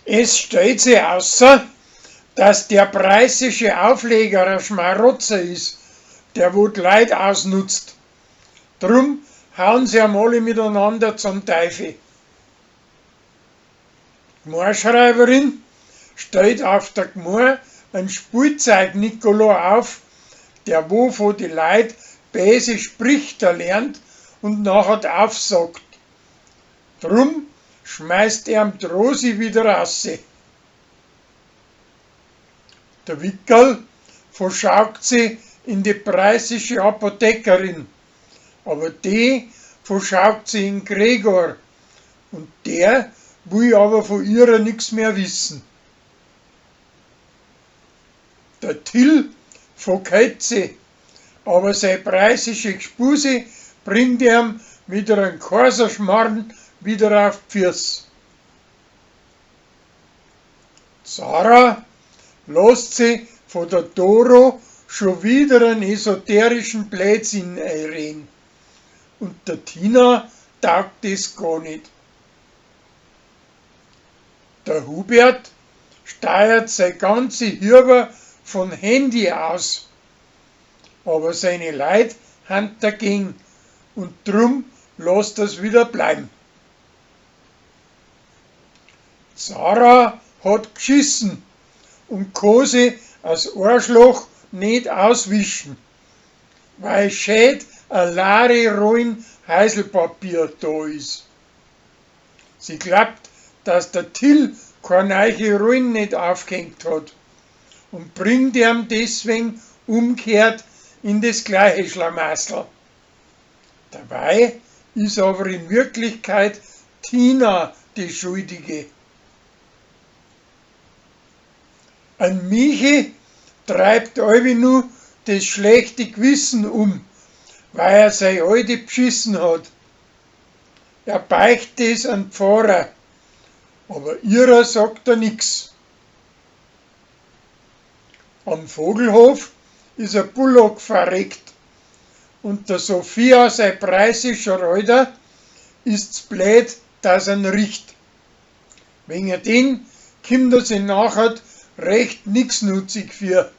Es stellt sich außer, dass der preußische Aufleger ein Schmarotzer is, der wo d'Leut ausnutzt. Drum hauen sie am alle miteinander zum Teufel. Gmoaschreiberin stellt auf der Gmoa einen Spielzeug-Nikolo auf, der wo von die Leut bäse Sprichter lernt und nachher aufsagt. Drum schmeißt er am Drosi wieder raus. Der Wickerl verschaukt sie in die preußische Apothekerin, aber die verschaukt sie in Gregor und der will aber von ihrer nix mehr wissen. Der Till verkeilt sie, aber sei preußische Gspuse bringt ihm wieder einen Kaiserschmarrn wieder auf die Füße. Sarah lässt sie von der Doro schon wieder einen esoterischen Blödsinn einreden. Und der Tina taugt das gar nicht. Der Hubert steuert sein ganze Hirber von Handy aus. Aber seine Leute han dagegen und drum lässt er's wieder bleiben. Sarah hat geschissen und kann sich als Arschloch nicht auswischen, weil schät a lare Rollen Heiselpapier da is. Sie glaubt, dass der Till keine neue Rollen nicht aufgehängt hat und bringt ihm deswegen umgekehrt in das gleiche Schlamassel. Dabei ist aber in Wirklichkeit Tina die Schuldige. Ein Michi treibt allweil nur das schlechte Gewissen um, weil er sei Alte beschissen hat. Er beicht das an Pfarrer, aber ihrer sagt er nix. Am Vogelhof ist ein Bullock verreckt und der Sophia sei preußischer Alter ist's blöd, dass er'n riecht. Wegen den kommt er sich nachher recht nixnutzig für.